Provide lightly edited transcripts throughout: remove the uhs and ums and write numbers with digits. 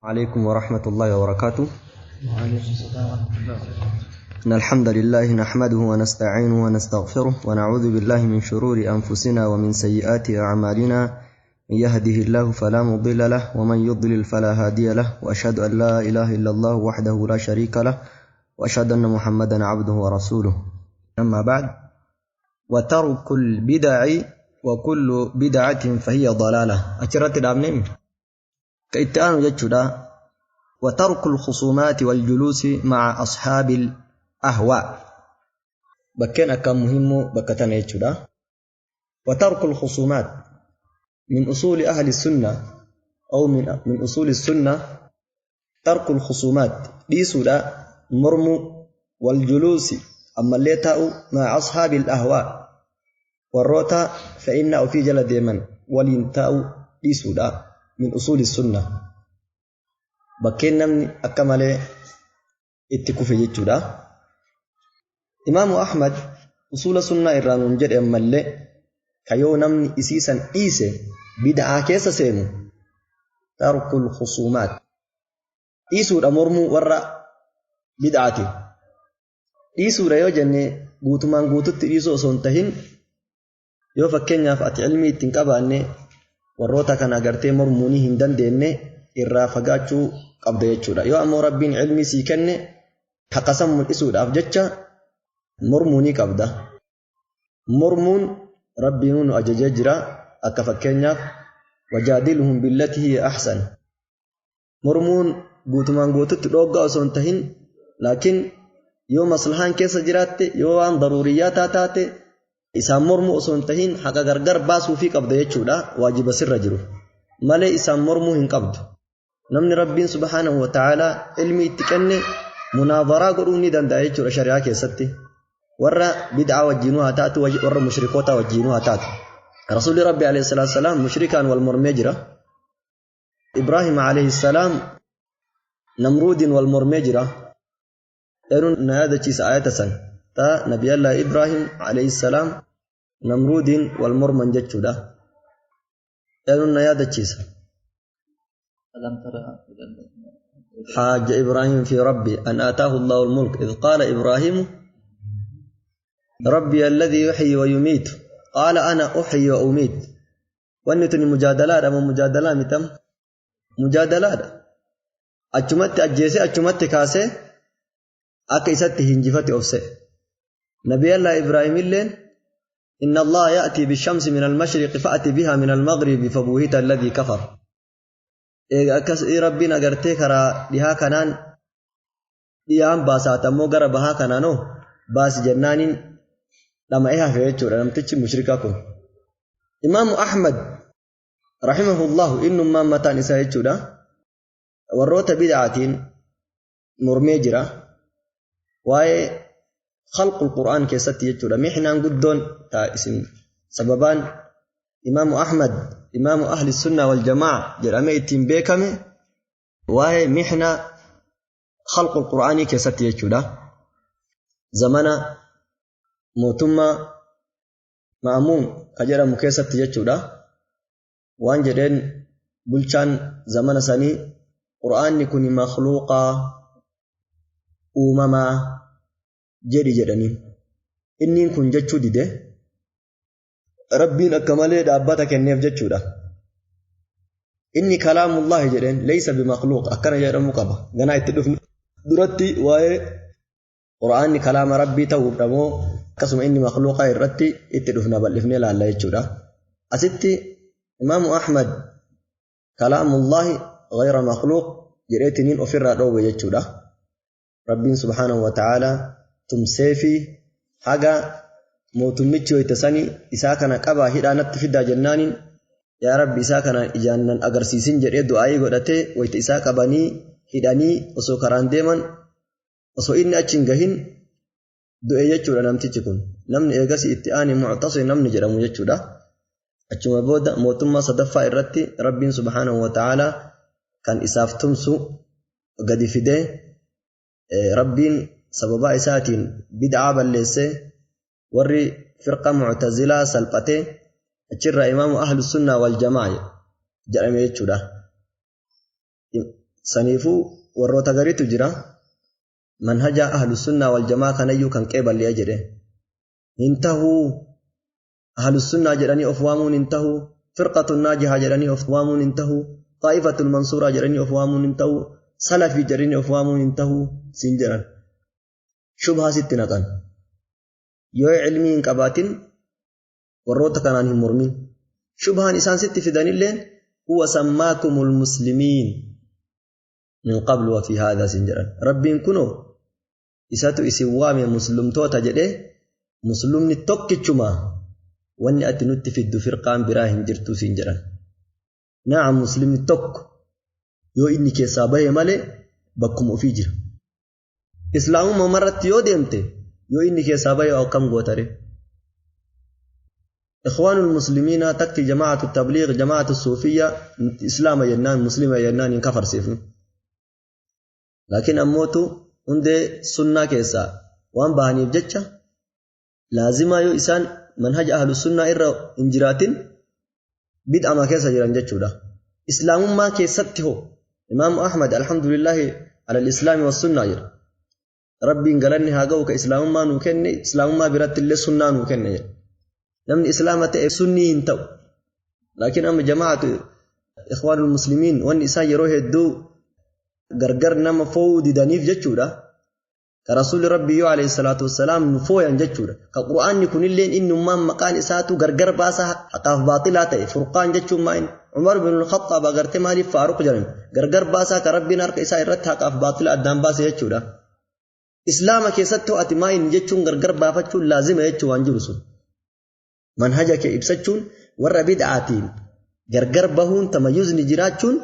عليكم ورحمة الله وبركاته. وعليكم السلام ورحمة الله وبركاته. إن الحمد لله نحمده ونستعينه ونستغفره ونعوذ بالله من شرور أنفسنا ومن سيئات أعمالنا، من يهده الله فلا مضل له ومن يضلل فلا هادي له، وأشهد أن لا إله إلا الله وحده لا شريك له، وأشهد أن محمدا عبده ورسوله. أما بعد، وترك البدع وكل بدعة فهي ضلالة. أشرت الأمنين كإتآن جتشدا. وترك الخصومات والجلوس مع أصحاب الأهواء، بكين أكام مهم بكتان يجودا. وترك الخصومات من أصول أهل السنة، أو من أصول السنة ترك الخصومات، ديسودا مرمو، والجلوس أما اللي تاو مع أصحاب الأهواء والروتا فإن في جلد من ولينتاو ديسودا من أصول السنة. بكين نمني أكمل اتكوفي جتشودا. إمام أحمد أصول السنة إرانون جد أما اللي كيو نمني إسيسا إيسي بدعا كيسا سيمو ترك الخصومات، إيسو الأمرمو ورا بدعتي إيسو ريو جنة قوتمان قوتت إيسو سنتهن يو فكينيا فأتي علمي تنكبا أني warroota kana agartee mormuunii hin dandeenye irraa fagaachuu qabda jechuudha. Yoo ammoo Rabbiin ilmii sii kenne haqa san mul'isuudhaaf jecha mormuunii qabda. Mormuun Rabbiin nu ajajee jira. Akka fakkeenyaaf wajaadiluhum billati hiya ahsan. Mormuun guutumaan guututti dhooggaa osoo hin tahin, laakiin yoo maslahaan keessa jiraatte, yoo waan daruuriyyaa taate isaan mormuu osoo hin tahin haqa gargar baasuufii qabda jechuudha. Waajiba sirra jiru malee isaan mormuu hin qabdu. Namni Rabbiin subhaanahu wa ta'aalaa ilmi itti kenne munaadaraa godhuu ni danda'a jechuudha shari'aa keessatti. Warra bid'aa wajjinuu haa taatu, warra mushrikoota wajjinuu haa taatu. Rasuulli Rabbi alayhi salaatu wasalaam mushrikaan wal mormee jira. Ibraahim alayhi salaam Namruudin wal mormee jira. Eeruun na yaadachiisa ayata san. Ta Nabiyallah Ibrahim alayhi salaam Namruudin wal morman jechuudha. Eeruun na yaadachiisa. ألم ترى حاج إبراهيم في ربي أن آتاه الله الملك إذ قال إبراهيم ربي الذي يحيي ويميت قال أنا أحيي وأميت. وأنتني مجادلات أما مجادلة متم مجادلات أجمت أجيسي أجمت كاسي أكيست هنجفتي أفسي. نبي الله إبراهيم اللين إن الله يأتي بالشمس من المشرق فأتي بها من المغرب فبهت الذي كفر. أكس ربنا قرتي كرا لها كنان ليام باسات مو غرا بها كنانو باس جنان لما إيها في يجور لم تجي مشركاكم. إمام أحمد رحمه الله إنه ما متى نساء يجورا وروت بدعتين مرميجرا واي خلق القرآن كيست يجورا محنا قدون تا اسم سببان. إمام أحمد إمام أهل السنة والجماعة جرامي تيم بيكمي واي محنا خلق القرآن كيست يجورا زمنا موتما مأمون كجرا مكيست يجورا وان جرين بلشان زمن سني قرآن يكون مخلوقا أمما جري جرانين إني كن جتشو ديده ربين أكمله دابتك النيف جتشو ده. إني كلام الله جرين ليس بمخلوق أكنا جرى مقابة جنا يتدفن درتي واي قرآن كلام ربي توب رمو كسم إني مخلوق الرتي يتدفن بلفني لا الله جتشو ده. أستي إمام أحمد كلام الله غير مخلوق جريتنين أفر روي جتشو ده. ربين سبحانه وتعالى تمسيفي حاجة mootummichi hoytasanii isaa kana qabaa hidhaa natti fidaa jennaaniin yaa Rabbi isaa kana ijaan agarsiisin jedhee du'aayii godhatee wayita isaa qabanii hidhanii osoo karaan deeman osoo inni achi hin gahin du'e jechuudha namtichi kun. Namni eegas itti aane Mu'tasim namni jedhamu jechuudha. Achuma booda mootummaa sadaffaa irratti Rabbiin subhaanahu wa ta'aalaa kan isaaf tumsu gadi fidee Rabbiin sababa isaatiin bid'aa balleessee warri firqa mu'tazilaa salphatee achirraa imaamu ahlu sunnaa wal jamaa jedhame jechuudha. Saniifuu warroota gariitu jira. Manhaja ahlusunnaa wal jamaa kanayyuu kan qeeballee jedhe. Hin tahuu ahlusunnaa jedhanii of waamuun hin tahuu, firqatun naajihaa jedhanii of waamuun hin tahuu, xaa'ifatul mansuuraa jedhanii of waamuun hin tahuu, salafii jedhanii of waamuun hin tahuu siin jedhan. Shubhaa sitti naqan. Yoo ilmii hin qabaatin warroota kanaan hin mormin. Shubhaan isaan sitti fidanilleen huwa sammaakumul muslimiin min qablu wa fi haadha siin jedhan. Rabbiin kunoo isatu isin waame muslimtoota jedhee muslimni tokkichuma wanni ati nutti fiddu firqaan biraa hin jirtu siin jedhan. Naam, muslimni tokko yoo inni keessaa bahe malee bakkuma ofii jira. Islaamummaa marratti yoo deemte yoo inni keessaa bahe akkam gootare? Ikhwaanul muslimiina takki jamaatu tabliiq jamaatu suufiyya islaama jennaan muslima jennaan hin kafarsiifnu. Laakiin ammootu hundee sunnaa keessaa waan bahaniif jecha laazimaa yoo isaan manhaja ahlus sunnaa irra hin jiraatin bid'ama keessa jiran jechuudha. Islaamummaa keessatti hoo Imaamu Ahmad alhamdulillahi ala al-islaami was sunnaa jedha. Rabbiin galanni haa ga'u ka islaamummaa nuu kenne, islaamummaa biratti illee sunnaa nuu kenne jedha. Namni islaama ta'e sunnii hin ta'u. Laakiin amma jamaatu ikhwaanul muslimiin wanni isaan yeroo hedduu gargar nama foo'uu didaniif jechuudha. Ka rasuulli rabbii yoo alayhi salaatu wassalaam nu fooyan jechuudha. Ka qura'aanni kunilleen innummaan maqaan isaatu gargar baasaa haqaaf baaxilaa ta'e furqaan jechuun maa inni Umar bin al-Khattaab agartee maaliif Faaruq jedhame gargar baasaa ka rabbiin harka isaa irratti haqaaf baaxila addaan baase jechuudha. Islaama keessatti ati maa inni jechuun gargar baafachuun laazima jechuu waan jiru sun. Manhaja kee ibsachuun warra bid'aatiin gargar bahuun tamayyuzni jiraachuun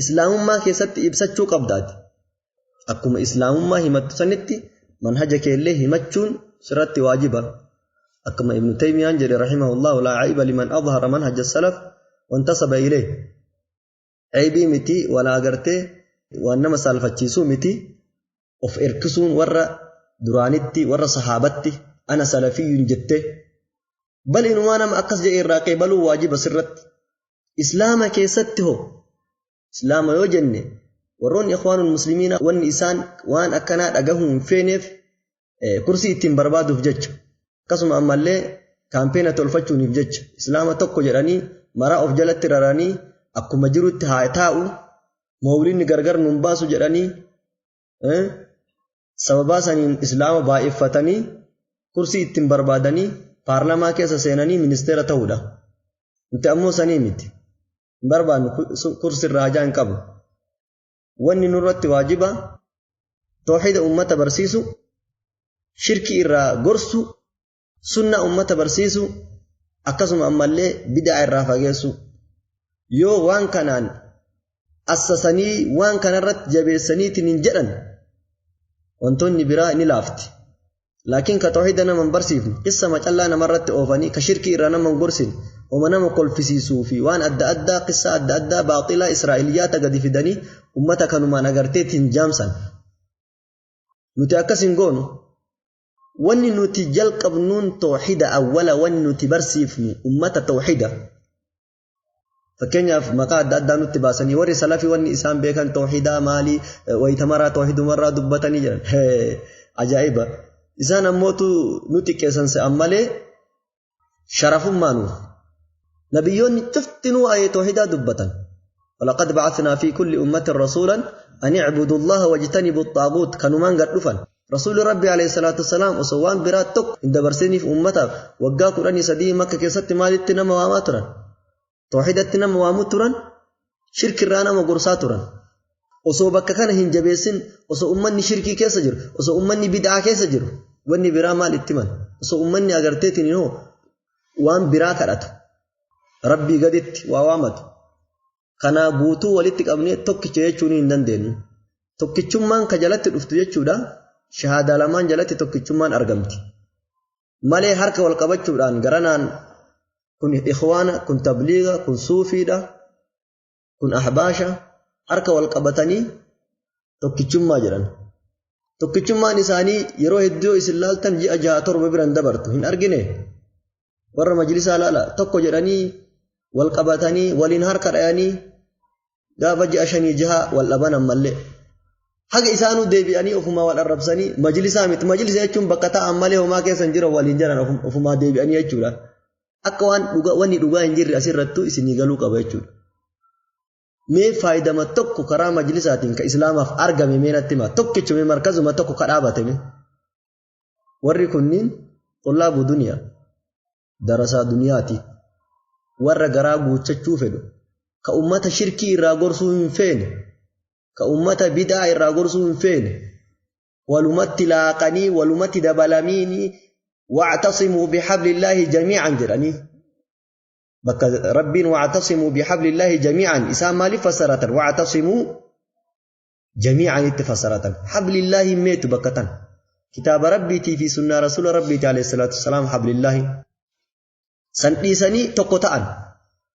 islaamummaa keessatti ibsachuu qabdaati. Akkuma islaamummaa himattu sanitti manhaja keellee himachuun sirratti waajiba. Akkuma Ibnu Taymiyaan jedhe rahimahullahu laa cayba liman adhara manhaja salaf wantasaba ilayh. Caybii miti walaa agartee waan nama saalfachiisuu miti of erkisuun warra duraanitti warra sahaabatti ana salafiyyuun jette. Bal inumaa nama akkas jedhe irraa qeebaluu waajiba sirratti. Islaama keessatti hoo islaama yoo jenne warroonni ikhwaanul muslimiina wanni isaan waan akkanaa dhagahuu hin feeneef kursii ittiin barbaaduuf jecha akkasuma ammallee kaampeena tolfachuuniif jecha islaama tokko jedhanii maraa of jalatti raranii akkuma jirutti haa taa'u mawlinni gargar nuun baasu jedhanii sababaa saniin islaama baay'effatanii kursii ittiin barbaadanii paarlamaa keessa seenanii ministeera ta'uudha. Nuti ammoo sanii miti. Hin barbaannu kursii irraa hajaa hin qabu. Wanni nurratti waajiba tawxiida ummata barsiisu, shirkii irraa gorsu, sunnaa ummata barsiisu, akkasuma ammallee bid'aa irraa fageessu. Yoo waan kanaan assasanii waan kanarratti jabeessaniitiin hin jedhan wantoonni biraa ni laafti. Laakiin ka tawxiida nama hin barsiifne, qissa macallaa namarratti oofanii, ka shirkii irraa nama hin gorsine, oma nama kolfisiisuu fi waan adda addaa qissa adda addaa baaxilaa Israa'eliyaata gadi fidanii ummata kanumaan agarteetiin jaamsan. Nuti akkas hin goonu. Wanni nuti jalqabnuun tawxiida awwala wanni nuti barsiifnu ummata tawxiida. Fakkeenyaaf maqaa adda addaa nutti baasanii warri salafii wanni isaan beekan tawxiidaa maalii wayitamaraa tawxiidumarraa dubbatanii jiran. Ajaa'iba! Isaan ammootu nu xiqqeessan se'an malee sharafummaa nuuf. Nabiyyoonni cuftinuu waa'ee tawxiidaa dubbatan. Walaqad ba'athnaa fi kulli ummatin rasuulan an i'budu Allaha wajtanibu xaaguut kanumaan gad dhufan. Rasuulli Rabbi alayhi salaatu wassalaam osoo waan biraa tokko hin dabarsiniif ummataaf waggaa 13 Makka keessatti maalitti nama waamaa turan? Tawxiidatti nama waamuu turan, shirkirraa nama gorsaa turan. Osoo bakka kana hin jabeessin, osoo ummanni shirkii keessa jiru, osoo ummanni bid'aa keessa jiru, wanni biraa maal itti himan? Osoo ummanni agarteetiin hoo waan biraa kadhatu, Rabbii gaditti waa waamatu. Kanaa guutuu walitti qabnee tokkicha jechuun hin dandeenyu. Tokkichummaan ka jalatti dhuftu jechuudha. Shahaadaa lamaan jalatti tokkichummaan argamti. Malee harka wal qabachuudhaan garanaan kun ikhwaana, kun tabliiga, kun suufiidha, kun ahbaasha harka wal qabatanii tokkichummaa jedhan. Tokkichummaan isaanii yeroo hedduu isin laaltan ji'a 6 7 biran dabartu hin argine. Warra majlisaa laala tokko jedhanii wal qabatanii waliin harka dhayanii Gaafa ji'a 5 jaha wal dhaban ammallee. Haga isaanuu deebi'anii ofumaa wal arrabsanii majlisaa miti. Majlisa jechuun bakka taa'an malee homaa keessa hin jiran waliin jiran ofumaa deebi'anii jechuudha. Akka waan dhugaa wanni dhugaa hin jirre asirrattuu isinii galuu qaba jechuudha. Mee faayidama tokko karaa majlisaatiin ka islaamaaf argame mee natti himaa. Tokkicha mee markazuma tokko ka dhaabate mee. Warri kunniin qullaabu duniyaa darasaa duniyaati. Warra garaa guuchachuu fedhu. Ka ummata shirkii irraa gorsuu hin feene. Ka ummata bid'aa irraa gorsuu hin feene. Walumatti laaqanii walumatti dabalamiini wa'tasimuu bihablillaahi jamii'an jedhanii. Bakka Rabbiin wa'tasimuu bihablillaahi jamii'an isaan maaliif fassaratan? Wa'tasimuu jamii'an itti fassaratan. Hablillaahi meetu bakka tan. Kitaaba Rabbiitii fi sunnaa rasuula Rabbiiti alayhi salaatu wassalaam hablillaahi. San dhiisanii tokko ta'an.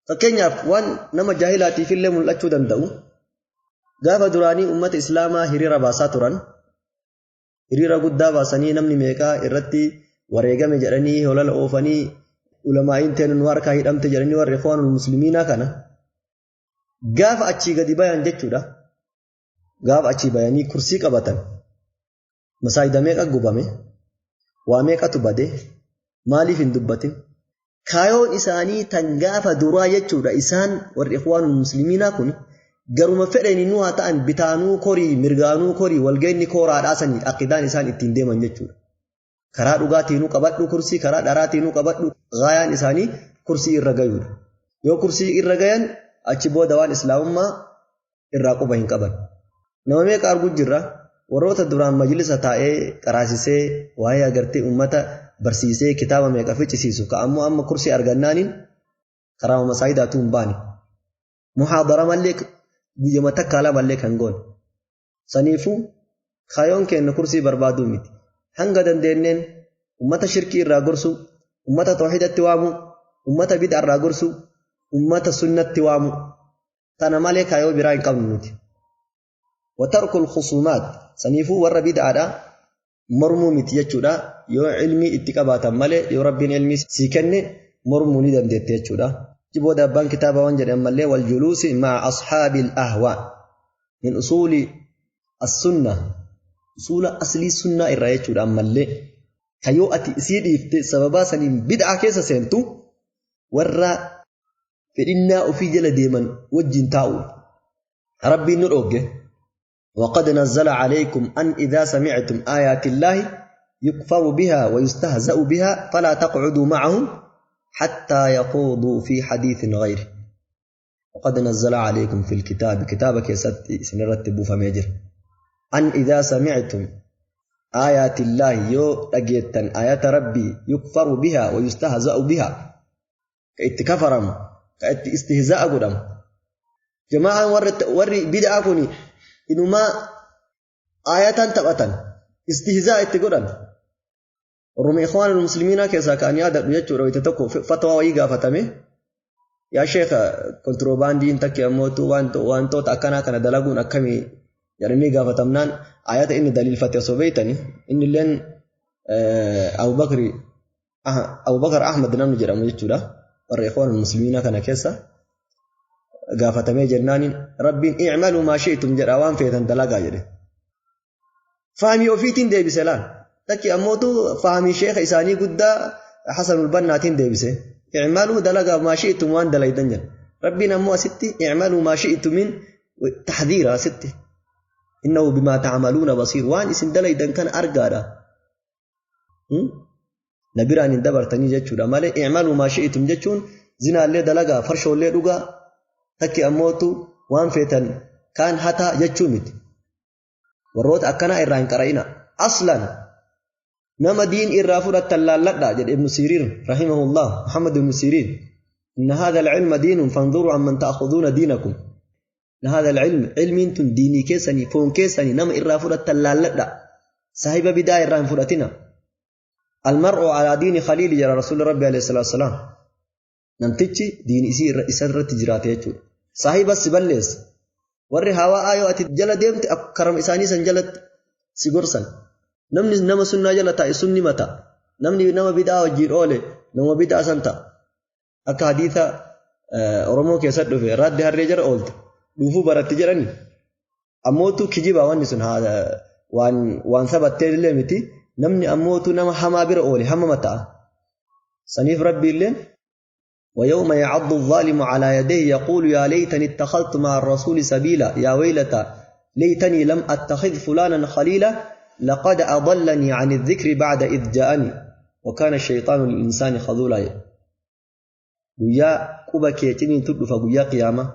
Fakkeenyaaf waan nama jaahilaatiif illee mul'achuu danda'u. Gaafa duraanii ummata islaamaa hiriira baasaa turan. Hiriira guddaa baasanii namni meeqaa irratti wareegame jedhanii holala oofanii ulamaa'iin teenu nu harkaa hidhamte jedhanii warri ikhwaanul muslimiinaa kana gaafa achii gadi bayan jechuudha. Gaafa achii bayanii kursii qabatan. Masaajida meeqa gubame? Waa meeqatu bade? Maaliif hin dubbatin? Kaayoon isaanii tan gaafa duraa jechuudha. Isaan warri ikhwaanul muslimiinaa kun garuma fedhanii nu haa ta'an bitaanuu korii mirgaanuu korii walgeenni kooraadhaa sanii aqidaan isaan ittiin deeman jechuudha. Karaa dhugaatiinuu qabadhu kursii, karaa dharaatiinuu qabadhu gaayaan isaanii kursii irra gayuudha. Yoo kursii irra gayan achi booda waan islaamummaa irraa quba hin qaban. Nama meeqa argu jirra? Warroota duraan majlisa taa'ee qaraasisee waa'ee agartee uummata barsiisee kitaaba meeqa ficcisiisu ka ammoo amma kursii argannaaniin karaa masaayidaatu hin baane. Muhaadara mallee guyyama takkaa lamallee kan goone. Saniifuu kaayoon keenya kursii barbaaduu miti. Hanga dandeenyeen ummata shirkii irraa gorsuu, ummata tawhiidatti waamuu, ummata bid'a irraa gorsuu, ummata sunnatti waamuu. Tana malee kaayoo biraa hin qabnu nuti. Watarkul khusuumaat saniifuu warra bid'aadha mormuu miti jechuudha. Yoo ilmii itti qabaatan malee yoo Rabbiin ilmii sii kenne mormuu ni dandeette jechuudha. Booda abbaan kitaaba waan jedhan mallee wal juluusi ma'a ashaabil ahwaa min usuuli as-sunnah usuula aslii sunnaa irraa jechuudha ammallee ka yoo ati isii dhiifte sababaa saniin bid'aa keessa seentu warra fedhinnaa ofii jala deeman wajjin taa'u. Rabbiin nu dhoogge. وقد نزل عليكم أن إذا سمعتم آيات الله يكفر بها ويستهزأ بها فلا تقعدوا معهم حتى يخوضوا في حديث غيره. وقد نزل عليكم في الكتاب كتابك سنرتب فميجر أن إذا سمعتم آيات الله يو أجيتن آيات ربي يكفر بها ويستهزأ بها كإتكفرم كإت استهزاء قدام جماعة ور بدعة كوني إنما آيات تبتن استهزاء اتقدم رمي إخوان المسلمين كيسا كان يادر يجور ويتتكو فتوى ويقا فتمي يا شيخ كنتروباندين تكي أموتو وانتو تأكنا كان دلقون أكمي يعني قافتمنان آيات إن دليل فتى صوبيتني إن لين أبو بكر أحمد نمن جرى مجتورة والإخوان المسلمين كان كيسا قافتمي جنان ربي اعملوا ما شئتم جراوان في تندلقا جري فهمي وفيتين دي بسلام تكي أموتو فهمي شيخ إساني قد حسن البناتين دي بسي اعملوا دلقا ما شئتم وان دلقا ربي نمو ستي اعملوا ما شئتم من تحذيرها ستي إنه بما تعملون بصير وان اسم دليدن كان أرقادا نبيران اندبر تني جتشودا مالي اعملوا ما شئتم جتشون زنا اللي دلقا فرشو اللي دقا تكي أموتو وان فيتن كان حتى جتشومت والروت أكنا إران كرأينا أصلا نما دين إرافورة تلالتا جد ابن سيرين رحمه الله محمد بن سيرين إن هذا العلم دين فانظروا عمن تأخذون دينكم هذا العلم علم ديني كيسني فون كيسني نم إرافورة تلالتا صاحب بداية رانفورتنا المرء على دين خليل جرى رسول ربي عليه الصلاة والسلام نمتجي دين إسير إسرة تجراتي صاحب السبلس وري هوا آيو أتجل ديمت أكرم إساني سنجلت سيغرسن نمني نما سنة جلتا سني متى نمني نما بدعة وجير أولي نما بدعة سنتا أكا حديثة أورمو كيسد في رد هالرجل أولد Dhuufuu baratti jedhani. Ammootu kijiba wanni sun waan sabattee illee miti. Namni ammootu nama hamaa bira oole hamama ta'a. Saniif Rabbi illeen ويوم يعض الظالم على يديه يقول يا ليتني اتخذت مع الرسول سبيلا يا ويلتى ليتني لم أتخذ فلانا خليلا لقد أضلني عن الذكر بعد إذ جاءني وكان الشيطان للإنسان خذولا. Guyyaa quba keetiin dhufa guyyaa qiyaamaa.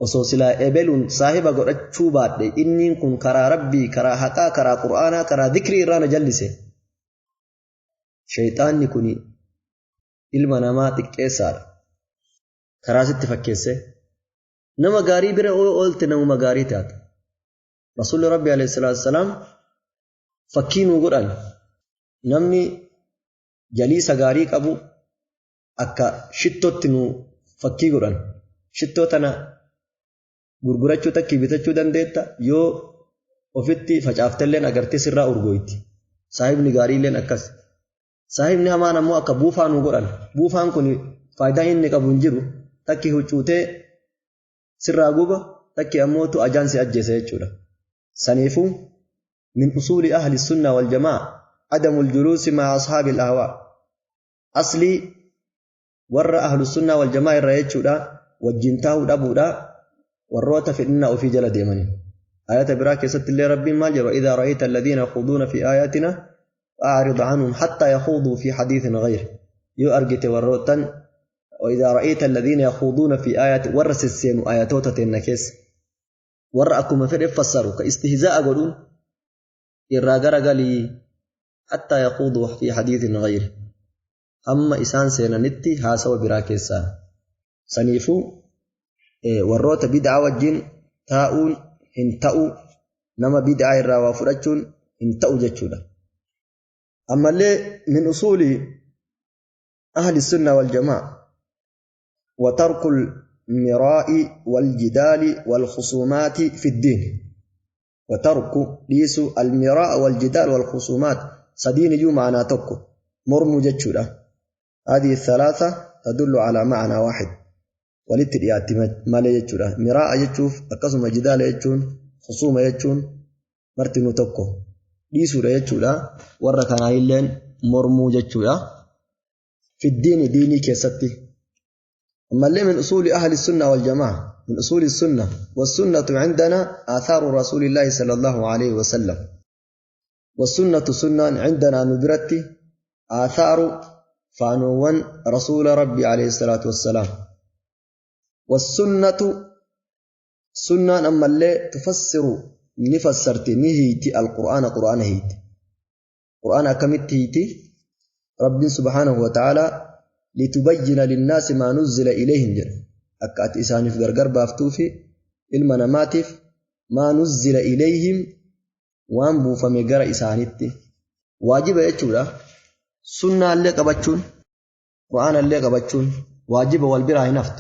Osoo silaa ebeluun saahiba godhachuu baadhe inni kun karaa Rabbii, karaa haqaa, karaa Qur'aanaa, karaa dhikrii irraa na jallise. Shayxaanni kun ilma namaa xiqqeessaadha. Karaa sitti fakkeesse. Nama gaarii bira oolte namuma gaarii taata. Rasuulli Rabbi alayhi salaatu wassalaam fakkii nuu godhan. Namni jaliisa gaarii qabu akka shittootti nuu fakkii godhan. Shittoo tana gurgurachuu takkii bitachuu dandeetta yoo ofitti facaaftelleen agartee sirraa urgooyti. Saahibni gaariilleen akkas. Saahibni hamaan ammoo akka buufaa nuu godhan. Buufaan kun faayidaa inni qabu hin jiru. Takki huccuutee sirraa guba, takki ammootu ajaan si ajjeesa jechuudha. Saniifuu min usuuli ahli sunna wal jamaa adamul juluusi ma'a ashaabil ahwaa. Aslii warra ahlu sunnaa wal jamaa irraa jechuudha wajjin taa'uu dhabuudha warroota fedhinnaa ofii jala deemanii. Ayata biraa keessatti illee Rabbiin maal jedha? Idhaa ra'ayta alladhiina yakhuuduuna fi aayaatina fa'arid anhum hattaa yakhuuduu fi hadiithin ghayr. Yoo argite warrootan وإذا رأيت الذين يخوضون في آيات warra sesseenu ayatoota teenna keessa warra akkuma fedhe fassaru ka istihzaa'a godhuun irraa garagalii hattaa yakhuuduu fi hadiithin ghayr. Hamma isaan seenanitti haasawa biraa keessaa. Saniifuu warroota bid'aa wajjin taa'uun hin ta'u, nama bid'aa irraa waa fudhachuun hin ta'u jechuudha. Ammallee min usuuli ahli sunna wal jamaa wa tarkul miraa'i wal jidaali wal khusuumaati fi ddiin. Wa tarku dhiisu al miraa'a wal jidaal wal khusuumaat sadiin iyyuu ma'anaa tokko mormuu jechuudha. هذه الثلاثة تدل على معنى واحد. walitti dhiyaatti malee jechuudha. Miraa'a jechuuf akkasuma jidaala jechuun khusuuma jechuun martinuu tokko dhiisuudha jechuudha. Warra kanaa illeen mormuu jechuudha. Fiddiini diinii keessatti. Ammallee min usuuli ahli sunna wal jamaa min usuuli sunna wassunnatu cindana aathaaru rasuulillaahi sallallahu alayhi wasallam. Wassunnatu sunnaan cindanaa nu biratti aathaaru faanoowwan rasuula rabbii alayhi salaatu wassalaam. والسنة سنة أما اللي تفسر نفسرت نهيتي القرآن قرآن هيتي قرآن أكملت هيتي رب سبحانه وتعالى لتبين للناس ما نزل إليهم جل أكأت إسانف غرغر بافتوفي المناماتف ما نزل إليهم وانبو فمغر إسانتي واجب يجولا سنة اللي قبتشون قرآن اللي قبتشون واجب والبراه نفت.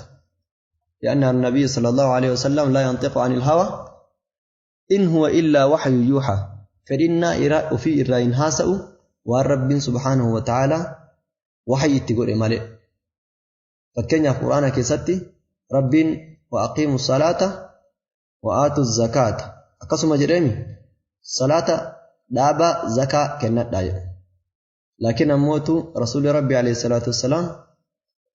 لأن النبي صلى الله عليه وسلم لا ينطق عن الهوى إن هو إلا وحي يوحى. فإن إراء في إراء هاسأ والرب سبحانه وتعالى وحي تقول إمالي. فكين القرآن كيستي رب وأقيموا الصلاة وآتوا الزكاة. أقسم جريمي صلاة دابا زكاة كنت دايا. لكن أموت رسول ربي عليه الصلاة والسلام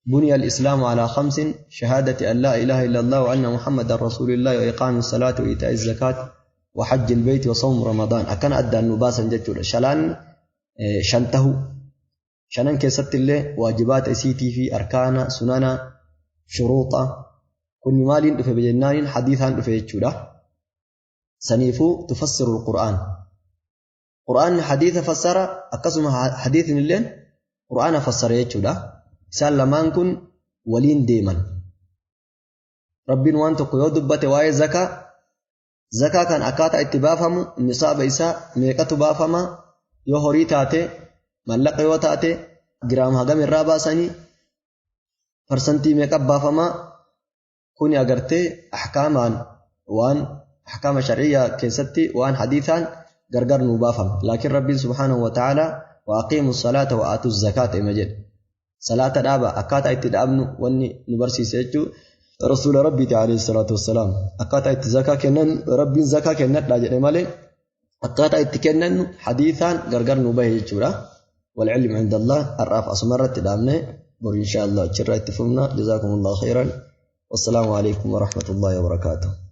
بني الإسلام على 5: شهادة أن لا إله إلا الله وأن محمد رسول الله وإقام الصلاة وإيتاء الزكاة وحج البيت وصوم رمضان. أكن أدى النباسا جتشول شلان شنته شنان كيست الله واجبات أسيتي في أركان سنانا شروطا كل مال في بجنان حديثا في جتشولا. سنيفو تفسر القرآن. قرآن حديث فسر أقسم حديث اللين قرآن فسر جتشولا. Isaan lamaan kun waliin deeman. Rabbiin waan tokko yoo dubbate waa'ee zakaa, zakaa kan akkaataa itti baafamu nisaaba isaa meeqatu baafama, yoo horii taate mallaqa yoo taate giraama hagam irraa baasanii parsantii meeqa baafama, kuni agartee ahkaamaan waan ahkaama shar'iyyaa keessatti waan hadiisaan gargar nu baafama. Laakiin Rabbiin subhaanahu wa ta'aalaa wa aqiimu salaata wa aatu zakaata ima jedhe. Salaata dhaaba akkaataa itti dhaabnu wanni nu barsiise jechuu Rasuula Rabbiiti alayhi salaatu wassalaam. Akkaataa itti zakaa kennan Rabbiin zakaa kennadhaa jedhe malee akkaataa itti kennannu hadiisaan gargar nu bahe jechuudha. والعلم عند الله الراف أسمرت دامنه بر إن شاء الله أجرى اتفقنا. جزاكم الله خيرا والسلام عليكم ورحمة الله وبركاته.